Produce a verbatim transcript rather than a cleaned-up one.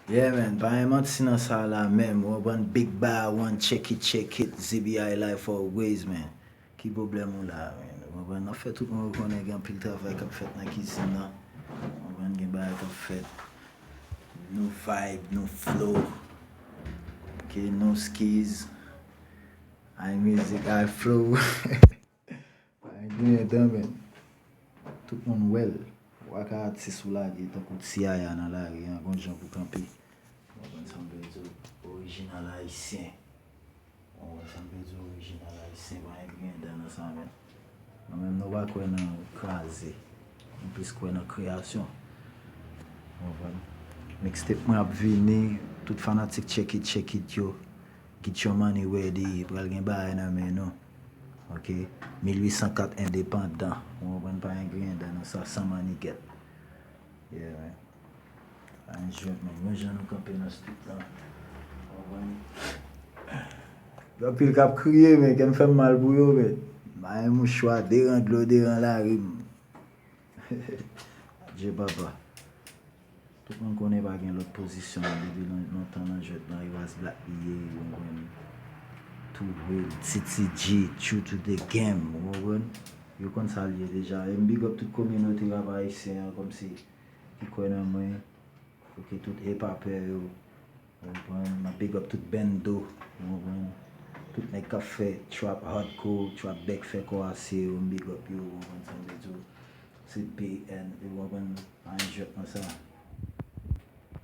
Yeah, man, pa gen manti nan sa la menm. Ou konprann? Big Ba One, check it, check it, Z B I Life always, man. Ki pwoblèm ou la, man? Ou konprann? N ap fè tout moun konnen gen anpil travay k ap fèt nan kizin nan. Ou konprann? Gen bagay k ap fèt. Nou vibe, nou flow. Ok, nou skills. Ay mizik, ay flow. Ay griyen dan, men. Tout moun wè l. Ou pa ka atis ou lage tankou ti yaya nan lari an, gon jan pou kanpe. Ou konprann sa m vle di w? Orijinal ayisyen. Ou konprann sa m vle di w? Orijinal ayisyen, pa gen griyen dan nan sa, men. Nou menm, nou pa kwè nan kraze. Nou plis kwè nan kreyasyon. Ou konprann? Mixtape mwen ap vini, tout fanatik Check It, Check It yo. Get your money ready, pral gen bagay nan men nou. Ok? Mil uit san kat endepandan. Ou konprann, pa gen griyen dan nan sa, san manigèt. Yeah, man. Pa gen jwèt, man. Yon jan nou kanpe nan street lan. Ou konprann? Gen anpil k ap kriye, men kè m fè m mal pou yo, men. Ba yon mouchwa, deran dlo, deran lari m. Adje papa. Tout moun konnen pa gen lòt pozisyon depi lon- lontan nan jwèt lan, it was black li ye, ou konprann. Too real, T T G, true to the game, ou konprann. Yo konn sa l ye deja. E m big up tout kominote rap ayisyen an, kòmsi, ki kwè nan mwen. Ok, tout hip hopè yo, ou konprann. M ap big up tout bando, ou konprann. Tout nèg k ap fè trap hardcore, trap bèk fè kò ase yo, m big up yo, ou konprann sa m vle di w. Se B N, ou konprann, pa gen jwèt nan sa.